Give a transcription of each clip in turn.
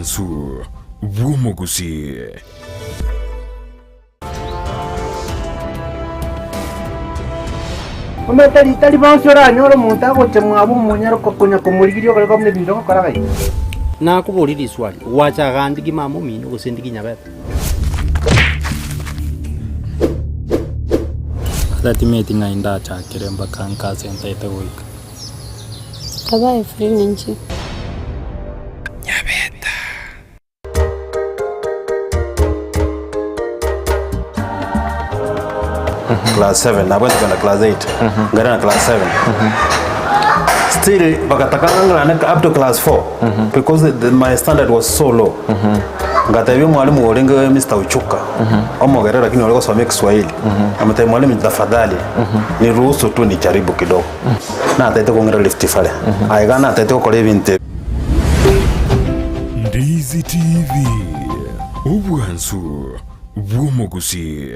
Obwansu bw'omogusii. Omanyete ritari bonsi oranyore omonto agocha mwabo omonyare konya komorigiria ogore buna ebinto ogokora gaiga. Nakoborie riswali, gwacha igaa ndigi mama omino gose ndigi nyabebe? Ata timeti ng'ai ndachakere mpaka nkase ntaete goika. Taba free ninche. Nyabeta. Class 7 nabwate kogenda class 8 nkairana na class 7 still bagataka ng'a ng'irane up to class 4 because the, the, my standard was so low ngatebia omwalimu orenge Mr. Uchuka omogere lakini ore gosoma ekiswahili amotebia mwalimu tafadhali niruhusu tu nijaribu kidogo natete kong'ira Rift Valley aiga natete gokora ebinto ebi Ndizi TV, obwansu bw'omogusii.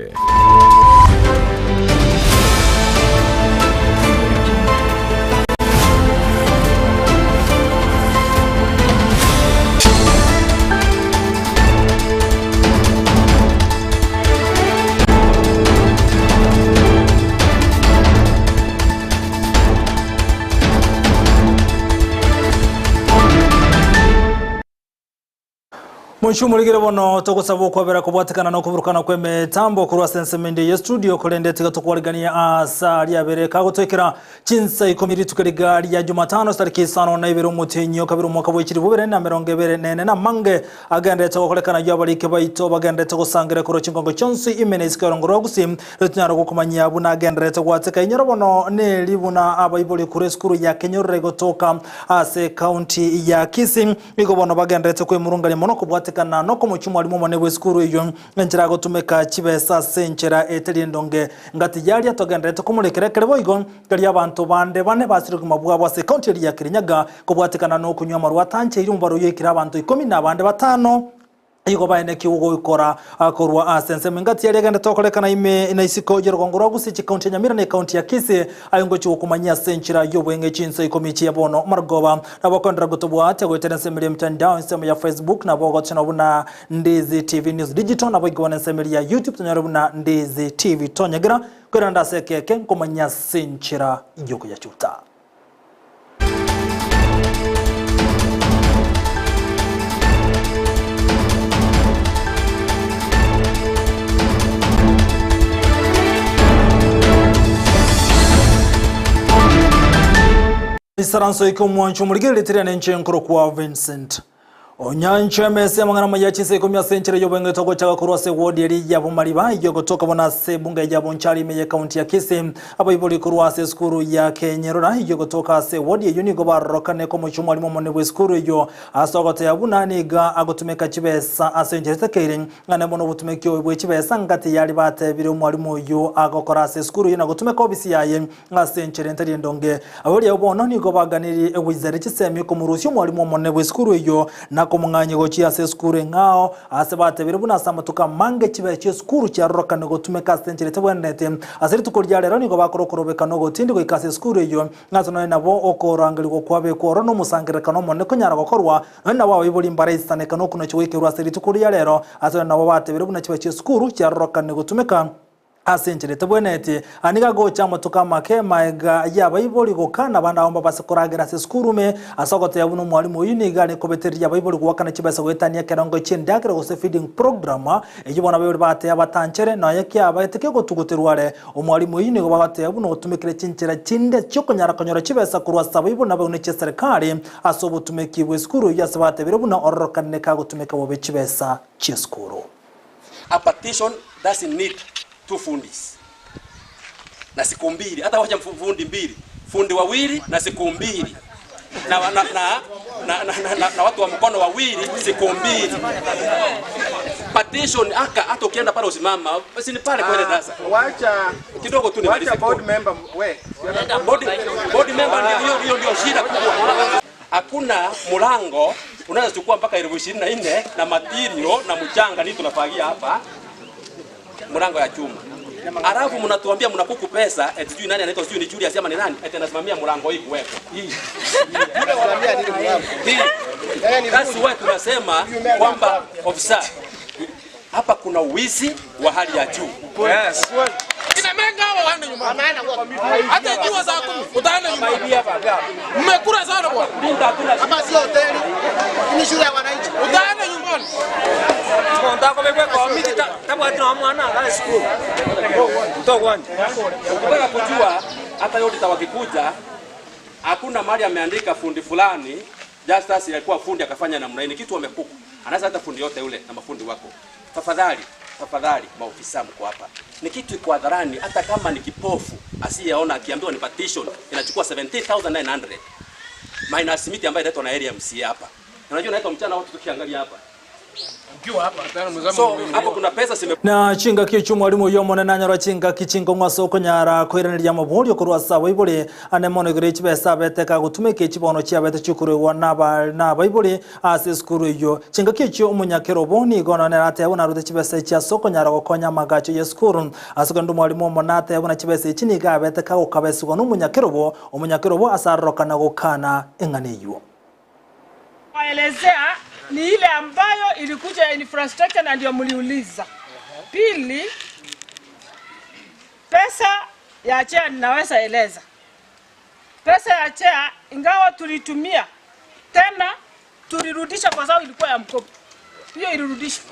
Mochie omorigere bono togosaba okwabera kobwatekana nokoburukana kw'emetambo korwa ase ensemo ende ye studio korende tiga tokwarigania ase aria abere kagotoikera chinsa ikomi rituko riga ria Jumatano tariki isano na ibere omotienyi o kabere omwaka bwe chilifu bibere na emerongo ebere na ene namange agenderete gokorekana ayio abariki baito bagenderete gosangereria korwa chingongo chionsi ime na isiko erongo rwa Gusii Riria tonyare gokomanyia buna agendererete gwateka inyoro bono neri buna abaibori korwa esukuru ya Kenyorore gotoka ase ekaunti ya Kisii. Nigo bono bagendererete kwemurungania mono kobwatekana nokomochia omwalimu omonene bw'esukuru eyio enchera agotumeka chibesa ase enchera etari endonge. Ngati yaria togendererete komorekera ekere boigo keria abanto bande bane basire obogima bwabo ase ekaunti eria ya Kirinyaga kobwatekana nokonywa amarwa atancheiri omobaro oyio oikire abanto ikomi na abande batano. Igo baenekiwe goikora korwa ase ensemo engati yaria egenderete gokorekana ime na isiko y'orogongo rwa Gusii, chikaunti ya Nyamira na ekaunti ya Kisii, aye ngochia gokomanyia ase enchera y'obweng'e chinsa ikomi chia bono marogoba. Nabo okoenderera gotobwatia goetera ensemo eria y'emitandao, ensemo ya Facebook, nabo ogochena buna Ndizi TV News Digital, nabo igo bono ensemo eria ya YouTube tonyore buna Ndizi TV. Tonyegera koirana ase ekeke nkomanyia ase enchera y'okoyachuta. Isaranso ike omwancho omorigereria tiria nenche nkorokwa Vincent. Onyancha emesa y'amang'ana amaya chinsa ikomi ase enchera y'obweng'eto ogochaka korwa ase ewodi eria ya Bomariba eyio egotoka bono ase ebunge ya Bonchari ime y'ekaunti ya Kisii. Abaibori korwa ase esukuru ya Kenyerora eyio egotoka ase ewodi eyio nigo barorokane komochia omwalimu omonene bw'esukuru eyio ase ogoteba buna nigo agotumeka chibesa ase enchera etakeire ng'a nabo nobotumeki obo bwe chibesa ngati yaria batebire omwalimu oyio agokora ase esukuru eyio na gotumeka obisi yaye Ase enchera etari endonge, abaria abwo bono nigo baganirie egoisaria chisemi komorusia omwalimu omonene bw'esukuru eyio, na komong'anyia gochia ase esukuru eng'ao, aase batebire buna ase amatuko amange chibe chi'esukuru chiarorokane gotumeka ase enchera etabwenereti. Ase rituko ria rero nigo bakora okorobekana ogotindi goika ase esukuru eyio, ng'a nonye nabo okorangerigwa kwabekwa ororo nomosangererekano omonene konyara gokorwa, nonye nabo abaibori mbaraisaneka nokonacha goikerwa ase rituko ria rero, ase nonye nabo batebire buna chibe chi'esukuru chiarorokane gotumeka. Ase enchera etabwenereti, aya nigo agocha amatuko amake magega y'abaibori gokana abana abo mbabase koragera ase esukuru ime, ase ogoteba buna omwalimu oyio nigo are kobetereria abaibori goakana chibesa goetania ekerengo chi'endagera gose feeding program, eyio bono abaibori bagateba batanchere nonya kiaba tekegotuguterwa are. Omwalimu oyio nigo bagoteba buna otumekire chinchera chinde chiokonyara konyora chibesa korwa ase abaibori nabaune chi'eserekari ase obotumeki bw'esukuru eyio ase batebire buna ororokanire kagotumeka bobe chibesa chi'esukuru. A partition doesn't need two fundis na siku mbili, hata wacha fundi mbili, fundi wawili na siku mbili na, na, na, na, na, na, na, na watu wa mkono wawili siku mbili. Partition aka hata ukienda pale usimama, si ni pale kwenda darasa. Wacha Kidogo tu nimalize. wacha board member we Board, board member ndio hiyo hiyo ndio shida kubwa. Hakuna mlango unaweza chukua mpaka elfu ishirini na nne na material na mchanga ni tunafagia hapa mlango ya chuma. Alafu mnatuambia mnakuku pesa eti sijui nani anaitwa sijui ni Julius ama ni nani eti anasimamia mlango hii kuwekwa. Hii. Hii. That's why tunasema kwamba ofisa, hapa kuna uwizi wa hali ya juu. Yes. Inamenga hawa waende nyumbani. Hata ikiwa saa 10 utaenda nyumbani. Mmekula sana bwana. Hapa sio hoteli. Ni shule ya wananchi. Utaenda nyumbani. Ukitaka kujua hata yote wakikuja, hakuna mahali ameandika fundi fulani Justus alikuwa fundi akafanya namna hii, ni kitu wamekuku. Anaweza hata fundi yote yule na mafundi wako. Tafadhali, tafadhali maofisa mko hapa. Ni kitu iko hadharani, hata kama ni kipofu asiyeona akiambiwa ni partition inachukua 17,900 minus miti ambayo inaitwa na area MCA hapa. Unajua inaitwa mchana watu tukiangalia hapa. Ukiwa hapa So hapo kuna pesa zime Na chingaki chio mwarimu oyo omonene anyora chingaki chingong'u ase okonyara koiraneria amaborio korwa ase abaibori ane mono igoro chibesa abete kagotumeka echibono chiabete chikorwegwa na abaibori ase esukuru eywo. Chingaki echio omonyakerobo nigo nonye ateba buna arute chibesa echi ase okonyara gokonya amagacho ya esukuru. Ase korende omwarimu omonene ateba buna chibesa echi nigo abete kagokabesiwa na omonyakerobo, omonyakerobo ase arorokana gokana eng'ana eywo. Waelezea ni ile ambayo ilikuja ya infrastructure na ndio mliuliza. Pili, pesa ya chair ninaweza eleza. Pesa ya chair ingawa tulitumia tena tulirudisha kwa sababu ilikuwa ya mkopo. Hiyo ilirudishwa.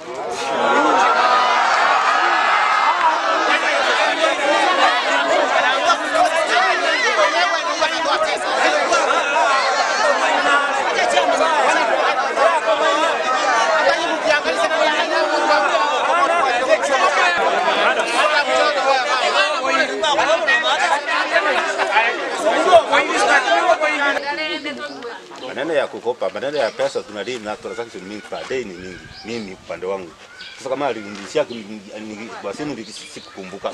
Maneno ya kukopa, maneno ya pesa tunadai na transaction mingi per day ni mingi, mimi upande wangu. Sasa kama alinirudishia basi sikukumbuka.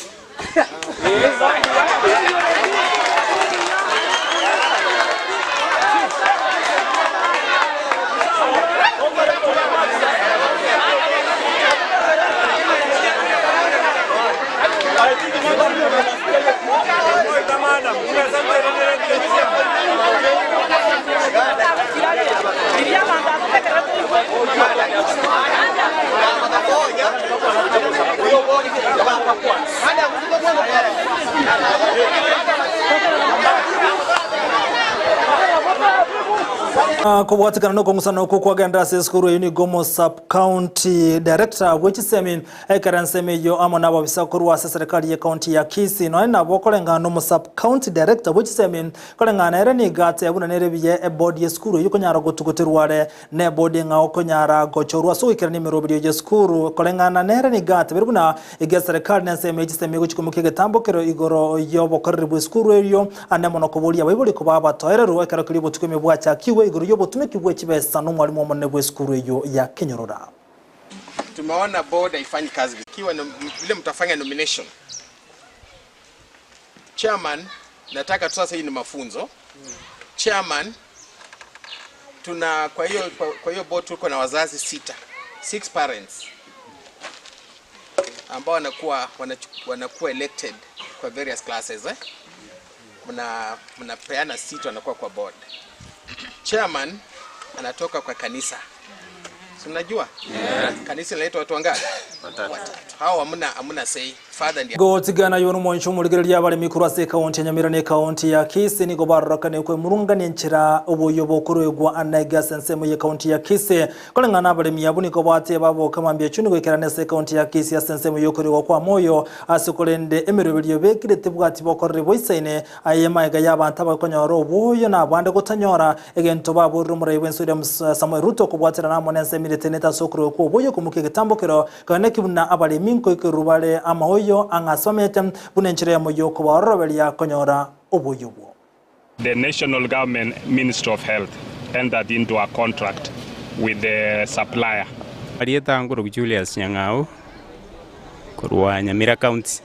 Kobwatikana nokong'usana oko kwagenda ase esukuru eyo nigo omo sub county director bw'echisemi ekero ensemo eywo amo na ababisa korwa ase serikali ya county ya Kisii noe nabo koreng'ana na omo sub county director bw'echisemi koreng'ana ere nigo atebuna buna nere buya eboard ya esukuru eywo konyara gotugoterwa are na eboard eng'ao okonyara gochorwa ase ogoikerania emeroberio ya esukuru koreng'ana nere nigo atebire buna iga eserikali na ensemo ya chisemi egochikomokia egetambokero igoro ya obokoreri bwa esukuru eywo ande mono koboria abaibori koba abatoereru ekero keria obotuko ime bwachakiwe igoro ya obotumeki bwa chibesa na omwarimu omonene bwa esukuru eywo ya Kenyorora. Tumeona board haifanyi kazi ikiwa vile mtafanya nomination chairman, nataka tu sasa, hii ni mafunzo chairman. Tuna kwa hiyo kwa hiyo board tuko na wazazi 6, 6 parents ambao wanakuwa elected kwa various classes, eh? Mnapeana seat wanakuwa kwa board. Chairman anatoka kwa kanisa. Si mnajua? Yeah. Kanisa linaitwa watu wangapi? Watatu. Watatu. Hao hamna say. Father ndiye. Gotigana yono mwancho muligereria abaremi korwa ase ekaunti ya Nyamira na ekaunti ya Kisii nigo barorokane kwemurungania enchera oboyo bokorwegwa anaiga ase ensemo ya ekaunti ya Kisii koreng'ana abaremi abo nigo bateba baboka mambia chuni goikerana ase ekaunti ya Kisii ase ensemo yokorwegwa kwa moyo ase korende emeroberio bekire tebwati bokorere boisaine aye maega ya abanto abakonyora oboyo na abande gotanyora egento baborire omorai bw'ense William Samuel Ruto kobwaterana amo na ensemo ere ase okorwegwa kwa oboyo komokia egetambokero kane kibuna abaremi nkoikerwa bare amaoyo ang'asomete buna enchera ya moyo kobaororoberia konyora oboyo obwo. The national government Ministry of Health entered into a contract with the supplier. Arieta nguru Julius Nyang'au korwa Nyamira County.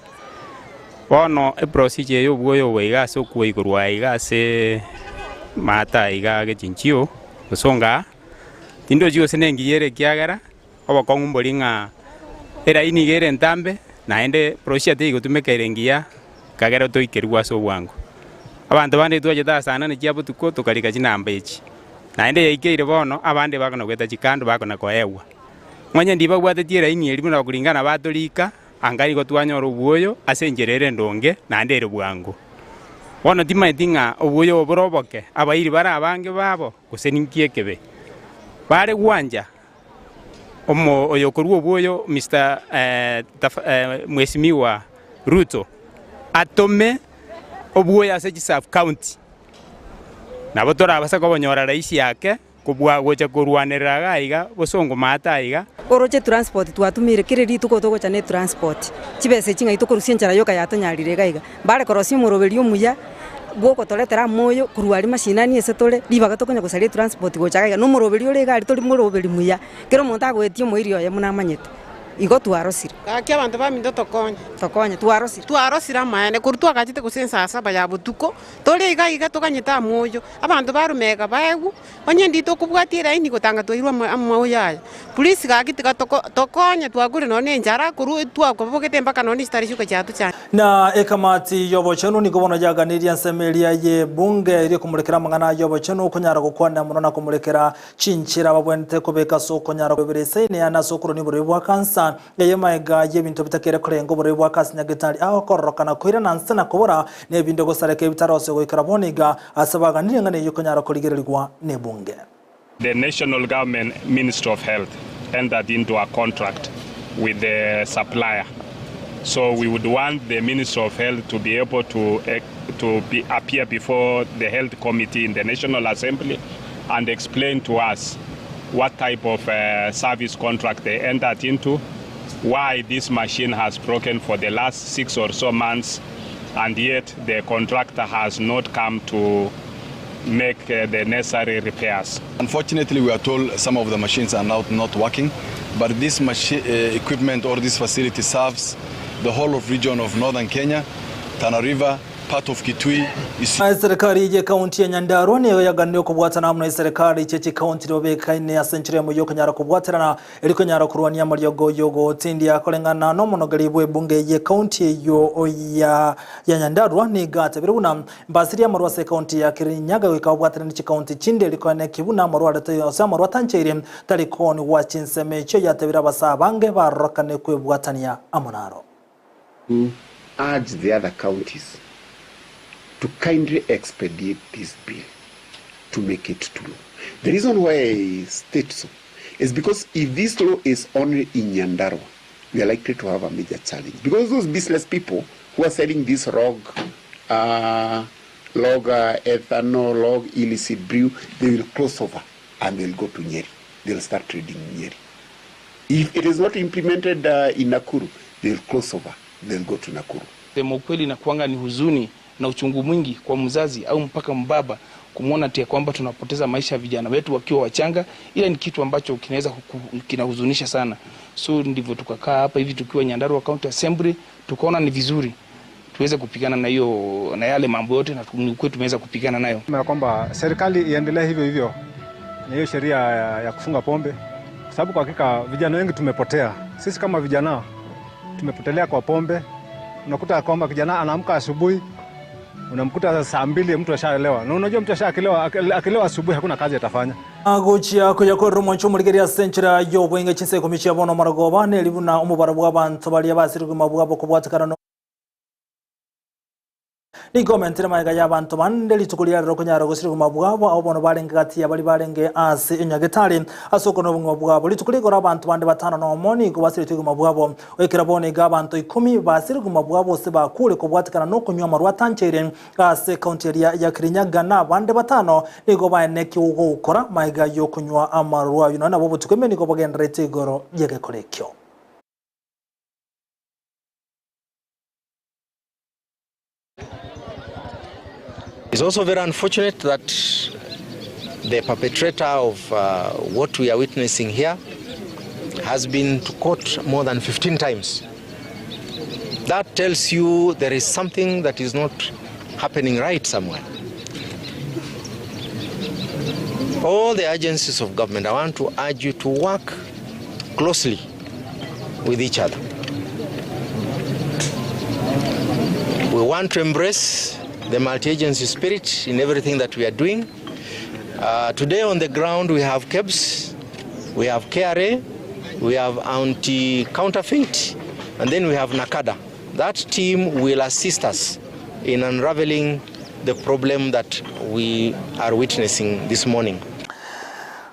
Bono eprocedure y'obwoyo obwo iga ase okwo igorwa iga ase mata iga gechinchio gosonga tindochi gose nengiyere ekiagera obokong'u mbori ng'a eraini iga ere entambe naende procedure teigotumeka ere engiya kagera toikerwa ase obwango. Abanto bande twachete ase anane chia botuko tokarika chinamba echi. Naende yaikeire bono, abande bakona goeta chikando bakona koegwa. Onye ndibabwatetie eraini eria buna bakoringana batorika, anga igo twanyora obwoyo ase enchera ere endonge naende ere bwango. Bono timanyeti ng'a obwoyo obo bore oboke, abairi bare abange babo, gose ninki ekebe. Bare gwancha omo oyokorua obwoyo Mister Mheshimiwa Ruto atome obwoyo ase chisub county. Nabo torabase kobonyora rahisi ake kobua gocha korwanerera iga aiga bosongo maate aiga. Oroche transport twatumire kera rituko togocha ne transport, chibesa echi ng'ai tokorusia enchara yoka yatonyarire iga iga. Mbare korosia omoroberi omuya bwogotoretera amoyo korwa aria mashinani ase tore, ribaga tokonya gosaria etransport gocha iga iga, na omoroberi ore iga aria tori moroberi muya, kera omonto agoetia omoiri oye buna amanyete. Igo twarosire. Gaki abanto baminto tokonye. Tokonye, twarosire. Twarosire amaene, korwa twagachete gose ensaa saba ya botuko, tore iga iga toganyete amoyo, abanto barumeka baegwe, onye ndito okobwatia eraini gotanga twairwe amaoyo aya. Please gaki tiga toko tokonye twakure nonye na enchara korwa twakobogete mpaka nonye chitari chioka chiatochanda. Na ekamati y'obochenu nigo bono yaganirie ensemo eria y'ebunge eria ekomorekera amang'ana y'obochenu okonyara gokwana mono na komorekera Chinchera babwenerete kobeka ase okonyara kwebera esaini yane ase okorwania oborwaire bwa kansa, eye magega y'ebinto bitakere korenga oborwaire bwa kansa nyagetari agokororokana koirana nse na kobora, na ebinde gosareka ebitarosio goikera bono iga, ase baganirie ng'a neyio ekonyara korigererigwa nebunge. The national government ministry of health entered into a contract with the supplier so we would want the ministry of health to be able to to be appear before the health committee in the national assembly and explain to us what type of service contract they entered into, why this machine has broken for the last 6 or so months and yet the contractor has not come to make the necessary repairs. Unfortunately, we are told some of the machines are now not working, but this equipment or this facility serves the whole of region of northern Kenya, Tana River, part of Kitui, Isiolo. Na eserekari y'ekaunti ya Nyandarua nigo yaganirie okobwatana amo na eserekari chie chikaunti ribabekaine ase enchera eyemo y'okonyara kobwaterana eri konyara korwania amariogo y'ogotindia koreng'ana n'omonogeri bw'ebunge y'ekaunti eyio ya ya Nyandarua nigo atebire buna mbasirie amarwa ase ekaunti ya Kirinyaga goika babwatane ne chikaunti chinde eri koeneki buna amarwa arete ase amarwa atancheire tari koonigwa chinsemo echio yatebire abasaa abange barorokane kwebwatania amo naro. To urge the other counties to kindly expedite this bill to make it to law. The reason why I state so is because if this law is only in Nyandarua, we are likely to have a major challenge. Because those business people who are selling this rogue, log ethanol, log illicit brew, they will cross over and they'll go to Nyeri. They'll start trading in Nyeri. If it is not implemented in Nakuru, they'll cross over, they'll go to Nakuru. Sema ukweli inakuanga ni huzuni na uchungu mwingi kwa mzazi au mpaka mbaba kumwona ati ya kwamba tunapoteza maisha ya vijana wetu wakiwa wachanga, ila ni kitu ambacho kinaweza kinahuzunisha sana. So ndivyo tukakaa hapa hivi tukiwa Nyandarua County Assembly, tukaona ni vizuri tuweze kupigana na hiyo na yale mambo yote, na ni kweli tumeweza kupigana nayo. Na kwamba serikali iendelee hivyo hivyo na hiyo sheria ya kufunga pombe, kwa sababu kwa hakika vijana wengi tumepotea. Sisi kama vijana tumepotelea kwa pombe. Unakuta kwamba kijana anaamka asubuhi, unamkuta saa 2 mtu ashaelewa. Na unajua mtu ashakilewa, akilewa asubuhi hakuna kazi atafanya. Agochia kuyakorera omonche omorigereria ase enchera y'obwenge chinsa ikomi chia bono omorogoba neri buna omobaro bw'abanto baria basire obogima bwabo kobwatekana no Nigo omentire magega y'abanto bande rituko ria rero konyara gosiria obogima bwabo abo bono barenge gati ya baria barenge ase enyagetari ase okona obogima bwabo. Rituko rigoro abanto bande batano nomo nigo basiretie obogima bwabo. Goikera bono iga abanto ikomi basirie obogima bwabo gose bakure kobwatekana na okonywa amarwa atancheire ase ekaunti eria ya Kirinyaga na abande batano nigo baenekia gokora magega y'okonywa amarwa ayio nonya nabo obotuko ime nigo bagendererete igoro y'egekora ekio. It's also very unfortunate that the perpetrator of what we are witnessing here has been to court more than 15 times. That tells you there is something that is not happening right somewhere. All the agencies of government, I want to urge you to work closely with each other. We want to embrace the multi-agency spirit in everything that we are doing. Uh, today on the ground we have KEBS, we have KRA, we have anti-counterfeit, and then we have NACADA. That team will assist us in unraveling the problem that we are witnessing this morning.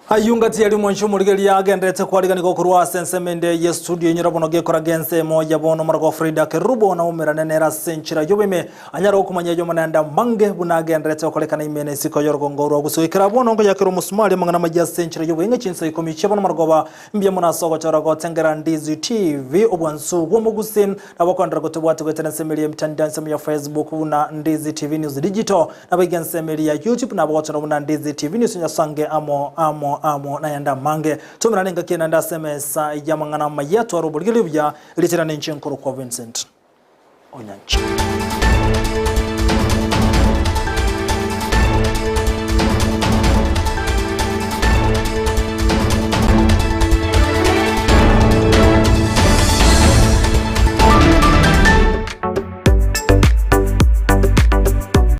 Ayio ngati ya rimoncho omorigereria agenderete kwariganigwa korwa ase ensemo ende ye studio enyora bono gekoraga ensemo ya bono omoragwa Frida Kerubo naumerane nere ase enchera y'oboime anyare gokomanya ay'omonende amange buna agenderete gokorekana ime na isiko y'orogongo rwa gusii goikera bono nkoyakera omosumari amang'ana amayia ase enchera y'oboing'e chinsa ikomi chia bono marogoba Mbuya mono ase ogochora gotengera Ndizi TV, obwansu bw'omogusi, nabo okoenderera gotobwati goetera ensemo eria y'emitandao ensemo ya Facebook buna Ndizi TV News Digital, naboigo ensemo eria ya YouTube nabo ogochora buna Ndizi TV News onyasange amo amo amo nayande amange. Tomerane engaki enande ase emesa y'amang'ana amaya tware oborigereria obuya, riche rane inche nkorokwa Vincent Onyancha.